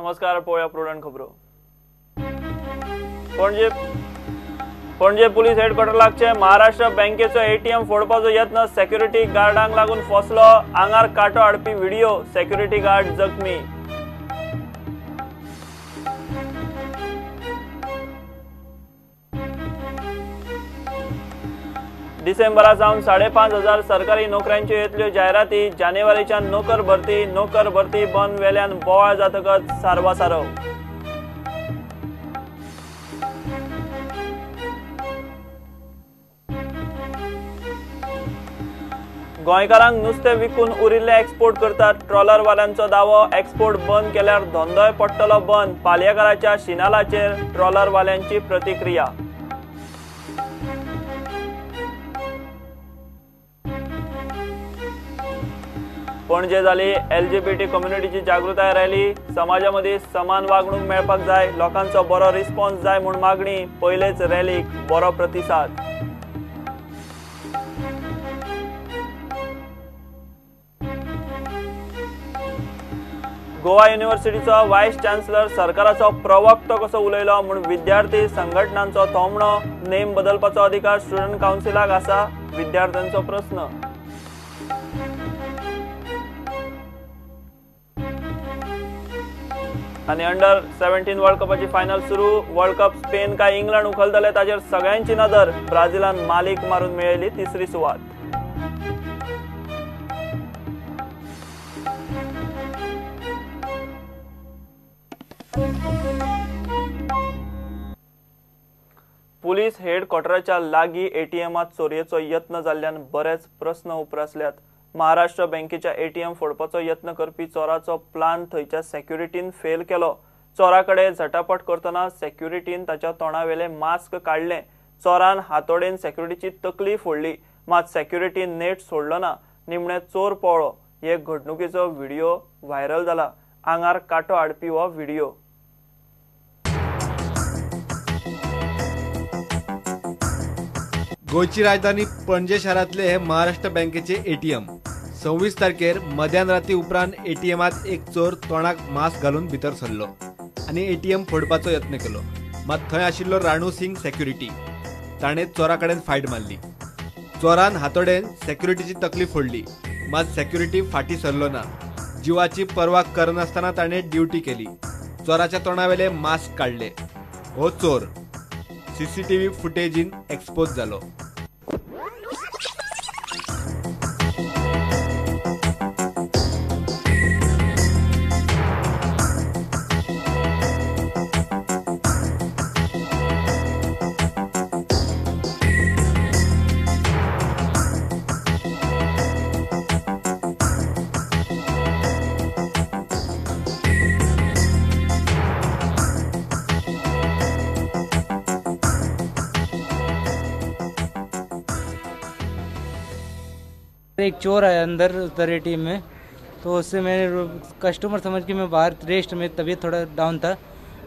नमस्कार, पळोवया प्रुडंट खबरो. पणजे पणजे पुलीस हेडक्वॉर्टर लागचे महाराष्ट्र बँकेचो एटीएम फोडपाचो यत्न सेक्युरिटी गार्डांक लागून फसलो. आंगार कांटो हाडपी व्हिडिओ, सेक्युरिटी गार्ड जखमी. डिसेंबरा सावन 5,500 सरकारी नोकऱ्यांच्यो येतल्यो जायराती. जानेवारीच्यान नोकर भरती बंद वेल्यान बोवाळ जातकच सारवासारव. गोंयकारांक नुस्तें विकून उरिल्लें एक्सपोर्ट करतात ट्रॉलरवाल्यांचो दावो. एक्सपोर्ट बंद केल्यार धंदोय पडटलो बंद. पालयेकाराच्या शिनालाचेर ट्रॉलरवाल्यांची प्रतिक्रिया. पणजे जाली LGBT कम्युनिटीची जागृताय रॅली. समाजा मदीं समान वागणूक मेळपाक जाय, लोकांचो बरो रिस्पॉन्स जाय म्हूण मागणी. पयलेच रॅलीक बरो प्रतिसाद. गोवा युनिव्हर्सिटीचो व्हायस चान्सलर सरकाराचो प्रवक्तो कसो उलयलो म्हूण विद्यार्थी संघटनांचो थोमणो. नेम बदलपाचो अधिकार स्टुडंट कावन्सिलाक आसा, विद्यार्थ्यांचो प्रस्न. आनी अंडर 17 वर्ल्ड कपाची फायनल सुरू. वर्ल्ड कप स्पेन काय इंग्लंड उखलतले ताचेर सगळ्यांची नदर. ब्राझिलान मालिक मारून मेळयली तिसरी सुवात. पुलीस हेडक्वॉर्टराच्या लागीं एटीएमात चोरयेचो यत्न जाल्ल्यान बरेच प्रस्न उप्रासल्यात. महाराष्ट्र बँकेच्या एटीएम फोडपाचो यत्न करपी चोराचो प्लान थंयच्या सेक्युरिटीन फेल केलो. चोरा कडेन झटापट करतना सेक्युरिटीन ताच्या तोंडावेलें मास्क काडलें. चोरान हातोडेन सेक्युरिटीची तकली फोडली, मात सेक्युरिटीन नेट सोडलो ना. निमणे चोर पळ्ळो. हे घडणुकेचो व्हिडिओ व्हायरल जाला. आंगार कांटो हाडपी हो व्हिडिओ. गोंयची राजधानी पणजे शारांतले हे महाराष्ट्र बँकेचे एटीएम. 26 तारखेर मध्यान राती उपरांत एटीएमात एक चोर तोंडाक मास्क घालून भितर सरलो आनी एटीएम फोडपाचो यत्न केलो. मात थंय आशिल्लो राणू सिंग सेक्युरिटी ताणें चोरा कडेन फायट मारली. चोरान हातोडेन सेक्युरिटीची तकली फोडली, मात सेक्युरिटी फाटी सरलो ना. जिवाची पर्वा करनासतना ताणें ड्युटी केली. चोराच्या तोंडावेले मास्क काडले. हो चोर सीसीटीव्ही फुटेजीन एक्सपोज जालो. एक चोर आया अंदर उधर एटीएम में, तो उससे मैंने कस्टमर समझ के मैं बाहर रेस्ट में, तबीयत थोड़ा डाउन था,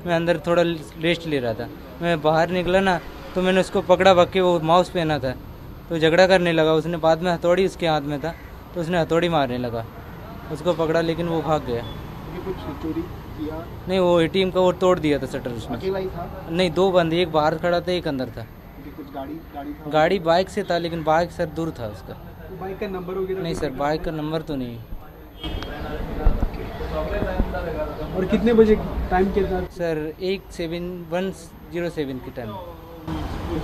मैं अंदर थोड़ा रेस्ट ले रहा था. मैं बाहर निकला ना तो मैंने उसको पकड़ा, भाग के वो माउस पहना था तो झगड़ा करने लगा. उसने बाद में हथौड़ी उसके हाथ में था तो उसने हथौड़ी मारने लगा. उसको पकड़ा लेकिन वो भाग गया. कुछ चोरी किया नहीं, वो एटीएम का वो तोड़ दिया था शटर. उसमें अकेला ही था? नहीं, दो बंदे, एक बाहर खड़ा था एक अंदर था. कुछ गाड़ी था? गाड़ी बाइक से था लेकिन बाइक सर दूर था उसका. बाइक का नंबर वगैरह नहीं सर, बाइक का नंबर तो नहीं. और कितने बजे टाइम कितना? Sir 17107 K time.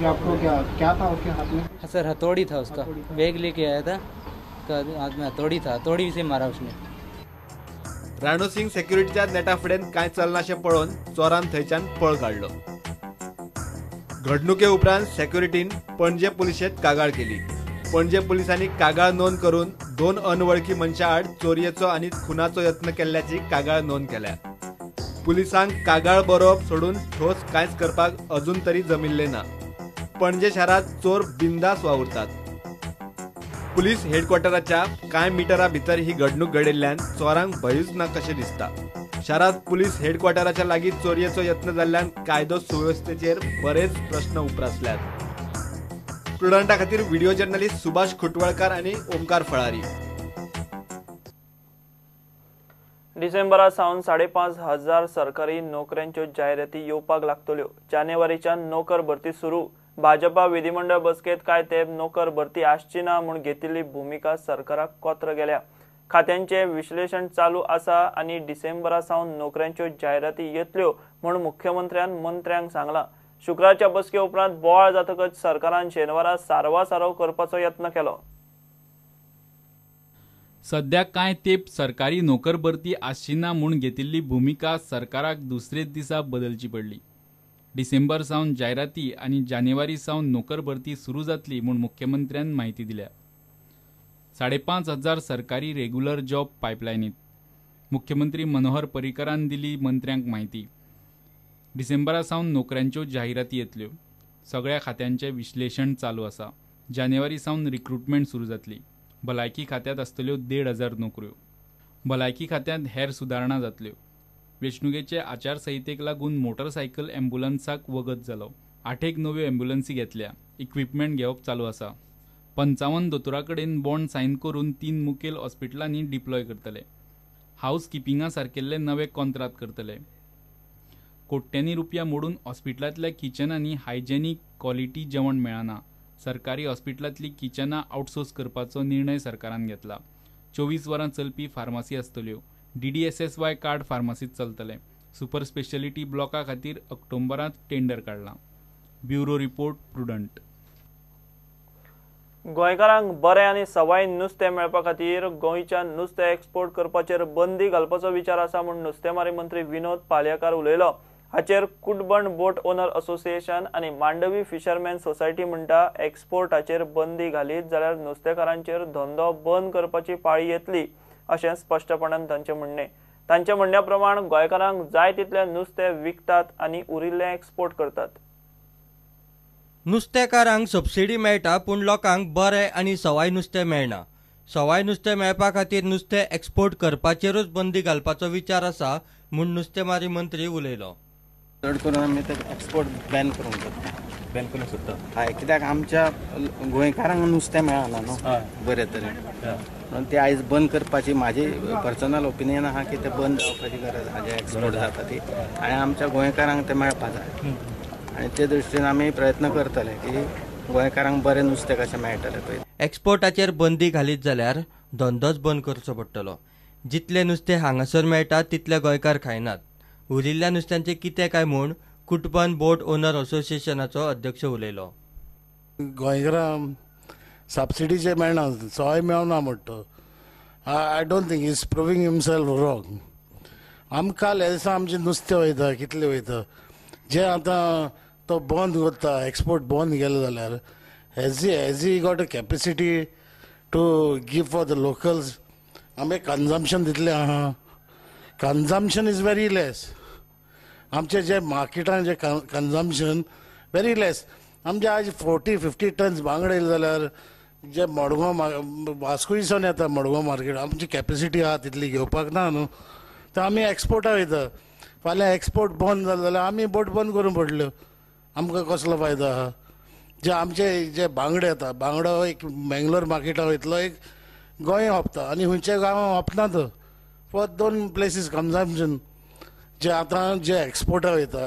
आपको क्या क्या था उसके हाथ में? हाँ सर, हथौड़ी था उसका. बैग लेके आया था, हाथ में हथौड़ी था, हथौड़ी से मारा उसने. राणू सिंग सेक्युरिटीच्या नेटा फुडें कांय चलनाशें पळोवन चोरान थंयच्यान पळ काडलो. घडणुके उपरांत सेक्युरिटीन पणजे पुलिशेंत कागाळ केली. पणजे पुलिसांनी कागाळ नोंद करून 2 अनवळखी मनशां आड चोरयेचो आनी खुनाचो यत्न केल्ल्याची कागाळ नोंद केल्या. पुलिसांक कागाळ बरोवप सोडून ठोस कांयच करपाक अजून तरी जमिल्लें ना. पणजे शारांत चोर बिंदास वावुरतात. पुलीस हेडक्वॉर्टराच्या कांय मिटरा भितर ही घडणूक घडिल्ल्यान चोरांक भंयूच ना कशें दिसता. शारांत पुलीस हेडक्वॉर्टराच्या लागीं चोरयेचो यत्न जाल्ल्यान कायदो सुवेवस्थेचेर बरेच प्रस्न उप्रासल्यात. प्रुडंटा खातीर व्हिडिओ जर्नलिस्ट सुभाष खुटवळकार आनी ओमकार फळारी. डिसेंबरा सावन 5,500 सरकारी नोकऱ्यांच्यो जायराती येवपाक लागतल्यो. जानेवारीच्यान नोकर भरती सुरू. भाजपा विधिमंडळ बसकेत काय तेंप नोकर भरती आसची ना म्हूण घेतिल्ली भुमिका सरकाराक कोत्र गेल्या. खात्यांचे विश्लेषण चालू आसा आनी डिसेंबरा सावन नोकऱ्यांच्यो जायराती येतल्यो म्हूण मुख्यमंत्र्यान मंत्र्यांक सांगलां. शुक्रारच्या बसके उपरांत बोवाळ जातकच सरकारान शेनवारा सारवासारव करपाचो यत्न केलो. सध्या कांय तेंप सरकारी नोकर भरती आसची ना म्हूण घेतिल्ली भुमिका सरकाराक दुसरेच दिसा बदलची पडली. डिसेंबर सावन जायराती आनी जानेवारी सावन नोकर भरती सुरू जातली म्हूण मुख्यमंत्र्यान म्हायती दिल्या. 5,500 सरकारी रेग्युलर जॉब पायपलायनीत. मुख्यमंत्री मनोहर पर्रीकरान दिली मंत्र्यांक म्हायती. डिसेंबरा सावन नोकऱ्यांच्यो जायराती येतल्यो. सगळ्या खात्यांचें विश्लेशण चालू आसा. जानेवारी सावन रिक्रुटमेंट सुरू जातली. भलायकी खात्यांत आसतल्यो 1,500 नोकऱ्यो. भलायकी खात्यांत हेर सुदारणा जातल्यो. वेंचणुकेचे आचारसंहितेक लागून मोटरसायकल ॲम्ब्युलन्साक वगत जालो. 8 नव्यो ॲम्ब्युलन्सी घेतल्या. इक्विपमेंट घेवप चालू आसा. 55 दोतोरां कडेन बॉन्ड सायन करून 3 मुखेल हॉस्पिटलांनी डिप्लॉय करतले. हावस किपिंगा सारकेल्ले नवे कॉन्त्रात करतले. कोट्यांनी रुपया मोडून हॉस्पिटलांतल्या किचनांनी हायजेनीक क्वॉलिटी जेवण मेळना. सरकारी हॉस्पिटलांतली किचनां आउटसोर्स करपाचो निर्णय सरकारान घेतला. 24 वरां चलपी फार्मासी आसतल्यो. DDSSY card फार्मासीत चलतलें. सुपर स्पेशलिटी ब्लॉका खातीर ऑक्टोबरांत टेंडर काडलां. Bureau report, Prudent. गोंयकारांक बरें आनी सवाय नुस्तें मेळपा खातीर गोंयच्यान नुस्तें एक्सपोर्ट करपाचेर बंदी घालपाचो विचार आसा म्हूण नुस्तेमारी मंत्री विनोद पालयेकार उलयलो. हाचेर कुटबण बोट ओनर असोसिएशन आनी मांडवी फिशरमॅन सोसायटी म्हणटा एक्सपोर्टाचेर बंदी घालीत जाल्यार नुस्तेकारांचेर धंदो बंद करपाची पाळी येतली अशें स्पश्टपणान तांचें म्हणणें. तांच्या म्हणण्या प्रमाण गोंयकारांक जाय तितलें नुस्तें विकतात आनी उरिल्लें एक्सपोर्ट करतात. नुस्तेकारांक सबसिडी मेळटा पूण लोकांक बरें आनी सवाय नुस्तें मेळना. सवाय नुस्तें मेळपा खातीर नुस्तें एक्सपोर्ट करपाचेरूच बंदी घालपाचो विचार आसा म्हूण नुस्तेमारी मंत्री उलयलो. चड करून आमी ते एक्सपोर्ट बॅन करूंक सोदता. बॅन करूंक सोदता? हय, कित्याक आमच्या गोंयकारांक नुस्तें मेळना न्हू बरे तरेन, म्हणून ते आयज बंद करपाची म्हाजी पर्सनल ओपिनियन आहा की ते बंद जावपाची गरज आहा, जे एक्सपोर्ट जाता ती, आनी आमच्या गोंयकारांक ते मेळपा जाय. आनी ते दृश्टीन आमी प्रयत्न करतले की गोंयकारांक बरें नुस्तें कशें मेळटलें पळय. एक्सपोर्टाचेर बंदी घालीत जाल्यार धंदोच बंद करचो पडटलो. जितलें नुस्तें हांगासर मेळटा तितले गोंयकार खायनात. उरिल्ल्या नुस्त्यांचें कितें काय म्हूण कुटबण बोट ओनर असोसिएशनाचो अध्यक्ष उलयलो. गोंयकारांक सबसिडी जे मेळना, सवाय मेळना म्हणटा. I don't think is proving himself wrong. आमकां काल दिसा आमचें नुस्तें वयता कितलें वयता, जे आतां तो बंद करता, एक्सपोर्ट बंद केलो जाल्यार has he got a capacity to give for the locals. आमचें कन्जम्पशन तितलें आहा, कन्जम्पशन is very less. आमचे जे मार्केटान जे कन्जम्पशन व्हेरी लेस. आमचे आज 40-50 टन्स बांगडे येयले जाल्यार जे मडगांव वास्कोय सावन येता मडगांव मार्केट, आमची कॅपेसिटी आहा तितली घेवपाक ना न्हू, तर आमी एक्सपोर्टा वयता. फाल्यां एक्सपोर्ट बंद जालो जाल्यार आमी बोट बंद करूंक पडल्यो, आमकां कसलो फायदो आहा. जे आमचे जे बांगडे येता, बांगडो एक मेंगलोर मार्केटा वयतलो, एक गोंय सोंपता आनी खंयच्या गांवां सोंपना तो. फॉर दोन प्लेसीस कन्जम्पशन. जे आतां जे एक्सपोर्टा वयता,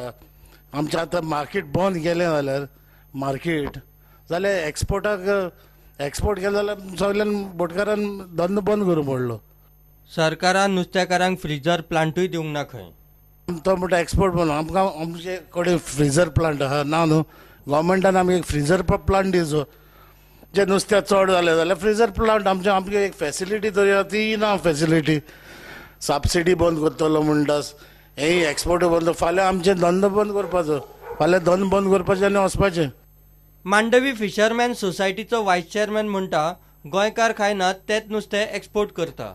आमचें आतां मार्केट बंद केलें जाल्यार मार्केट जाल्यार एक्सपोर्टाक एक्सपोर्ट केलें जाल्यार सगल्यान बोटकारान धंदो बंद करूंक पडलो. सरकारान नुस्तेकारांक फ्रिजर प्लांटूय दिवंक ना खंय. तो म्हणटा एक्सपोर्ट बंद, आमकां आमचे कडेन फ्रिजर प्लांट आहा ना न्हू. गव्हर्मेंटान आमकां एक फ्रिजर प्लांट दिवचो. जे नुस्तें चड जालें जाल्यार फ्रिजर प्लांट आमचे आमकां एक फेसिलिटी तरी आहा ती ना फेसिलिटी. सबसिडी बंद करतलो म्हणटा, हें एक्सपोर्ट बंद, फाल्यां आमचें धंदो बंद करपाचो, फाल्यां धंदो बंद करपाचें आनी वचपाचें. मांडवी फिशरमॅन सोसायटीचो वायस चेअरमॅन म्हणटा गोंयकार खायनात तेच नुस्तें एक्सपोर्ट करता.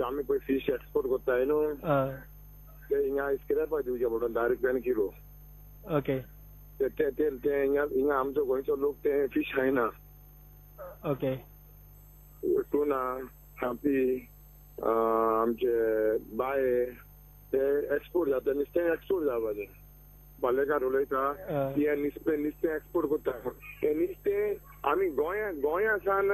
आमी पळय फीश एक्सपोर्ट करताय न्हू, ते हिंगा स्क्रॅपाक दिवचें पडटा 10 रुपयान किलो. ओके. ते ते हिंगा आमचो गोंयचो लोक ते फीश खायना. ओके. टुना, खांपी, आमचे बाये ते एक्सपोर्ट जाता, नुस्तें एक्सपोर्ट जावपाचें. पालेकार उलयता की नुस्तें नुस्तें एक्सपोर्ट करता, तें नुस्तें आमी गोंया सान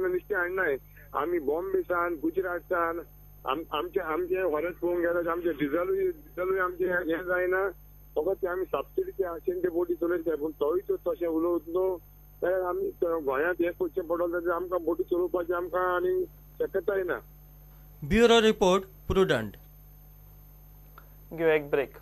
नुस्तें हाडनाय, आमी बॉम्बे सान, गुजरात सान, आमचे आमचे फॉरेस्ट पळोवंक गेल्यार आमचे डिझलूय आमचें हें जायना, फकत ते आमी सबसिडीचे आशेन ते बोटी चलयता. पूण तोय तशें उलोवतलो जाल्यार आमी गोंयांत हें करचें पडटलें जाल्यार आमकां बोटी चलोवपाची आमकां आनी शक्यताय ना. Bureau report, Prudent. घेवया एक ब्रेक.